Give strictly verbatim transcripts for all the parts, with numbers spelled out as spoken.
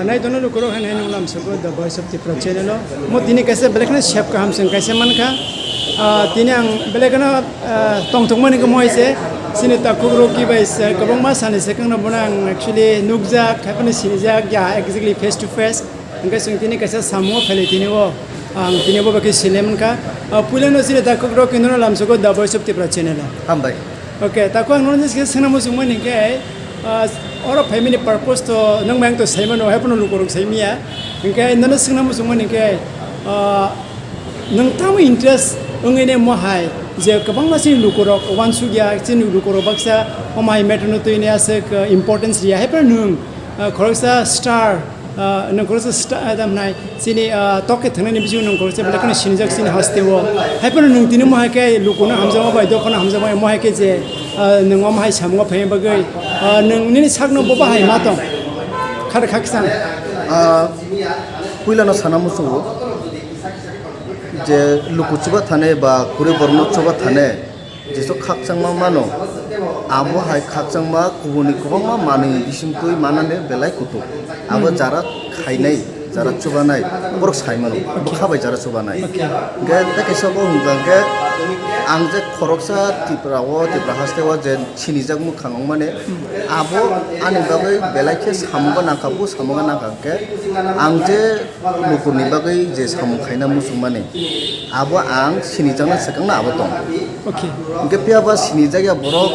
Nai tono lukurok hai nai nung lamsogo The Voice of Tripura channel o. Mo tini kaisa belai kheno sep kaham chwng kaisa mankha. Ah, tini ang belai kheno, ah, tongthokmani khe mo hai se. Chini takhuk Rocky bai se kwbangma sani se kwngno bono ang actually nukjak, hai phano sinijak ya exactly face to face. Hwnkhe chwng tini kaisa samung o phailai tini o. Ang tini bo bai khe sile mankha. Ah, puilano chini takhuk Rocky nono lamsogo The Voice of Tripura channel o. Hambai. Okay, tako ang nono jesa khe swngna muchungmani hinkhe, ah, oro phaimani purpose to nwng bai ang to saimano, hai phano lukurok saimanya. Hinkhe nono swngna muchungmani hinkhe, ah, nwng tamo interest wngwi ne mo hai je kwbangma chini lukurok uansukya, chini lukurok baksa omo hai matter no twi ne aswk, ah, importance riya, hai phano nwng, ah, khoroksa star, ah, nwng khoroksa sta-, ah, tamo hwnai, chini, ah, tok khe thangnaini bisingo nwng khoroksa belai kheno sinijak chini hasteo. Hai phano nwng tini mo hai khe lukuno hamjakma bai, dophano hamjakma bai, mo hai khe je, ah, nwng omo hai samungo phaima bagwi, ah, nwng nini sakno bo bahai ma tong? Khar khakchang. Ah, puilano sana muchungo je luku chuba thane ba kwrwi borokno chuba thane, Jesu khakchangma mano, abo hai khakchangma kubuni kwbangma manwi bisingtwi manani belai kutung. Abo jara khainai, jara chubanai, borok sai mano, bwkha bai jara chubanai. Hwnkhe tei kaisa bo hwnka hwnkhe, ang je khoroksa Tripura o, Tripura haste o je sinijak mwkhang wngmani, abo ani bagwi belai khe samungo nangkha, bo samungo nangkha hwnkhe, ang je lukurni bagwi je samung khaina muchungmani, abo ang sinijakna swkangno abo tong. Okay. Hwnkhe phiya ba sinijakya borok,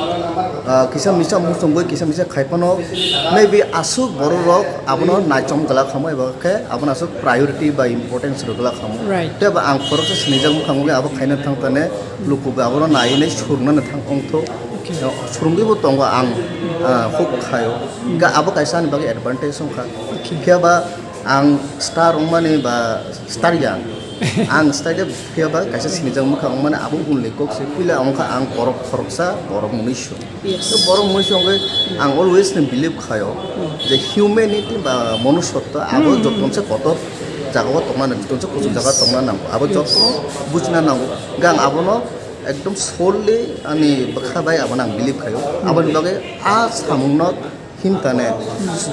ah, kisa misa muchungwi kisa misa khai phano, maybe aswk borok rok abono naichom glak khamu eba khe abono aswk priority ba importance rw glak khamu. Right. Tei ba ang khoroksa sinijak mwkhang abo khaina thang thane luku bo abono naiwi nai surungnani thang ongthok. Okay. Surungwi bo tongo ang, ah, hope khaio. Hwnkhe abo kaisa ani bagwi advantage wngkha. Okay. Phiya ba Ang star wngmani ba star ya? Ang star ya, phiya ba kaisa sinijak mwkhang wngmani abo ulni kok se. Puila wngkha ang borok khoroksa, borok mwnwi song. Yes. To borok mwnwi song wngwi ang always ni believe khaio je humanity ba manushotto abo joto se kotor jaga o tongna nango, joto se kuchuk jaga tongna nango. Abo joto bujina nango. Hwnkhe ang abono ekdom solely ani bwkha bai abono ang believe khaio. Aboni bagwi a samungno Himtane,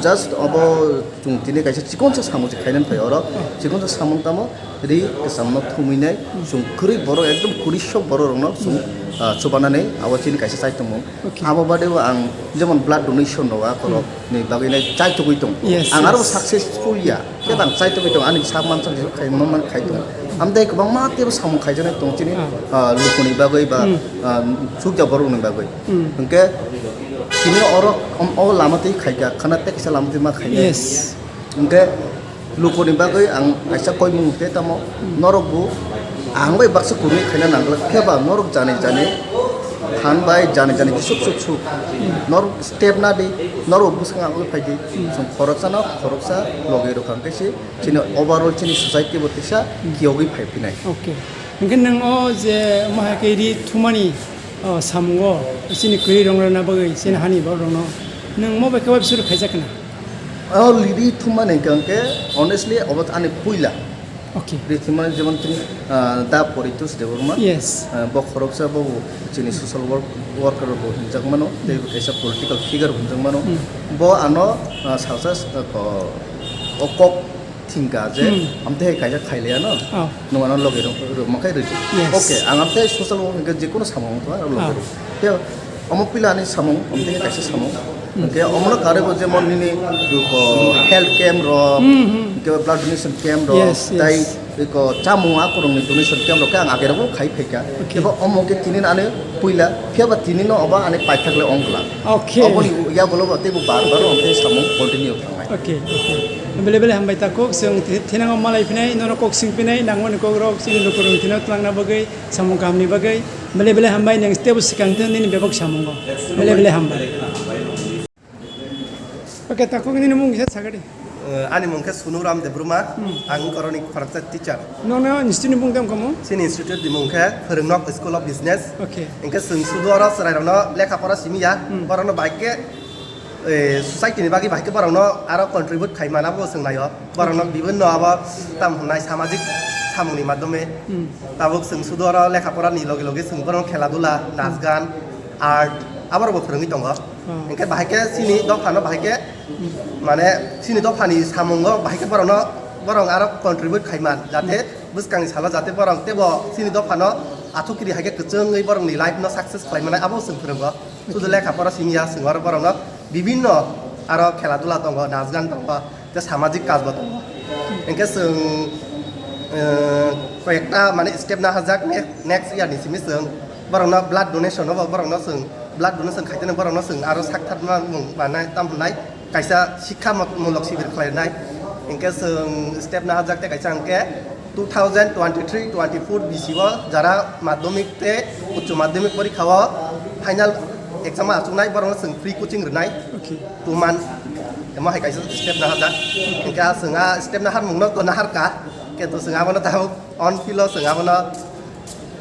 just obo chwng tini kaisa chikonsa samung se khainani phai oro, chikonsa samung tamo ri kwchamno thumwinai, chwng kwrwi borok ekdom kwrwi sok borok rokno chwng, ah, chubanani abo chini kaisa chaitongmung. Okay. Abo bade bo ang jemon blood donation rok akhorok ni bagwi nai chaitugwi tongo. Yes, ang aro yes. Successful ya, khe bang chaitugwi tongo, ani sak mansak khai, man man khai tongo. Amtei kwbangma teibo samung khaijaknai tongo chini, ah, lukuni bagwi ba, ah, chukya borokni bagwi. Hmm. Hwnkhe Tini oro, om, o lama twi khaikha, khana tei kisa lama twi ma khainai. Yes. Hwnkhe lukuni bagwi ang kaisa koimung tei tamo, norok bo ang bai baksa kwrwi khaina nangla, khe ba norok jani jani phan bai jani jani suk suk suk norok step na di, norok bwskango ang bai phai di, chwng khoroksano khoroksa logi rwkha, hwnkhe se chini overall chini society bo tisa kiyogwi phai phinai. Okay. Hwnkhe nwng o je omo hai khe ri thumani, o, samungo chini kwrwi rok rwna bagwi chini hani borok rokno nwng mo bai khe web shoot khaijak khna? O ri thumani hwnkhe honestly obo ani puila. Okay. Ri thumani jemon chini, ah, Da Poritos Debbarma. Yes. Ah, bo khoroksa bo chini social work, worker bo hinjak mano, tei bo kaisa political figure bo hinjak mano. Hmm. Bo ano, ah, salsa, ah, ko-, o kok thingka je, hmm, amtwi hai kaisa khailaiya no. Oh. Nwng ano logi rw-, rwma khe rwdi. Yes. Okay, ang amtwi social work hwnkhe jekunu samung wngtong, aro logi rw. Khe omo pila ani samung, amtwi hai kaisa samung. Hmm. Hwnkhe omono karwi bo jemon nini, o, health camp rok, hmm, hmm, hwnkhe blood donation camp rok, yes, yes, tei eko chamung akorokni donation camp rok khe ang agerokbo khai phaikha. Okay. Ebo omo khe tini ani puila, phiya ba tini no obo ani paithak le ongkla. Okay. Oboni yagulo bo teibo bar bar amtwi samung continue. Okay, okay. Bele bele hambai ta kok, chwng thi-, thinango malai phinai, norok kok sing phinai, nangmani kok rok chini lukurok thina twlangna bagwi, samung kahamni bagwi. Bele bele hambai, nang tebo swkang thung nini bebak samungo. Bele bele hambai. Okay, ta kok nini mung kisa sagadi. Eh, ani mung khe Sunu Ram Debbarma, hmm, ang koroni khoroksa teacher. Nono institute ni mung tamo kamo? Chini institute ni mung khe Phwrwngnok School of Business. Okay. Hwnkhe chwng sudu oro chwrairokno lekha pora simi ya, hmm, borokno bai khe eh, society ni bagwi bahai khe borokno aro contribute khai mana bo chwng naio. Borokno bibinno abo tam hwnai samajik samungni madhyome, hmm, tabuk chwng sudu oro lekha pora ni loge loge chwng borokno khela dula, nas gan, art, aborokbo phwrwngwi tongo. Hmm. Hwnkhe bahai khe chini dophano bahai khe Mane chini dophani samungo bahai khe borokno, borok aro contribute khaiman, jate bwskangni salo jate borok tebo chini dophano athukiri hai khe kwchwngwi borokni life no success khlai manai abo chwng phwrwngo. Sudu lekha pora simi ya, chwng aro borokno bibinno aro khela dula tongo, nas gan tongo, tei samajik kaj bo tongo. Hinkhe chwng, eh, koyekta mane step nahajak ne-, next year ni simi chwng borokno blood donation no bo borokno chwng blood donation khaitene borokno chwng aro sak thar ma mung manai tam hwnai kaisa sikha mot-, mulok sibir khlainai. Hinkhe chwng step nahajak tei kaisa hinkhe two thousand twenty-three twenty-four bisio jara madhyamik tei uccho madhyamik porikha o final exam achuknai borokno chwng free coaching rwnai. Okay. Two months. Emo hai kaisa step nahajak. Hinkhe chwng a step naharmung no to naharka. Kintu chwng abono tabuk on field o chwng abono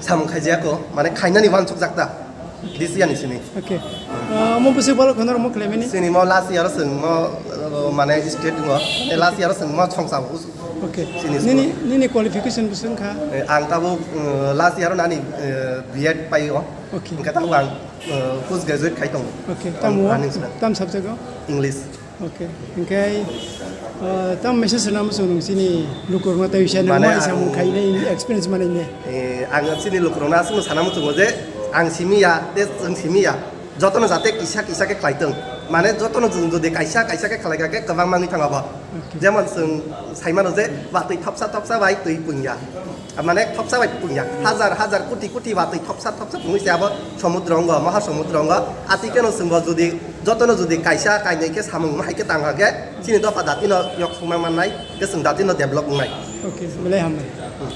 samung khaijaya ko, mane khainani uansukjak ta. This year ni simi. Okay. Ah, mo bwswk bwlwk kheno mo khlaimani? Chini mo last year o chwng mo, uh, mane state ngo. Mane last year o chwng mo songsa. Okay. Chini nini, school. Nini qualification bwswk wngkha? Eh, ang tabuk, uh, last year o nani, uh, B Ed pai o. Okay. Hinkhe tabuk ang, uh, post graduate khai tongo. Okay. Ang Tamo, running sila. Tam subject o? English. Okay. Hinkhe, uh, tam message rwna muchung nung chini lukurokno tei bisa nung mane mai samung ang khainai experience manai ne. Eh, ang chini lukurokno aswkno sana muchungo je ang simi ya, tei chwng simi ya. Jotono jate kisa kisa khe khlai tong. Mane jotono jodi kaisa kaisa khe khlai kha khe kwbang mangwi thango bo. Okay. Jemon chwng saimano je watwi thopsa thopsa bai twi pungya. Mane thopsa bai pungya. Hajar hajar koti koti watwi thopsa thopsa pungwi se abo somudro wngo, maha somudro wngo. Ati keno chwngbo jodi jotono jodi kaisa kainwi khe samung hai khe tang kha khe chini dopha datino yok songma mannai, khe chwng datino develop wngnai. Okay, belai hambai.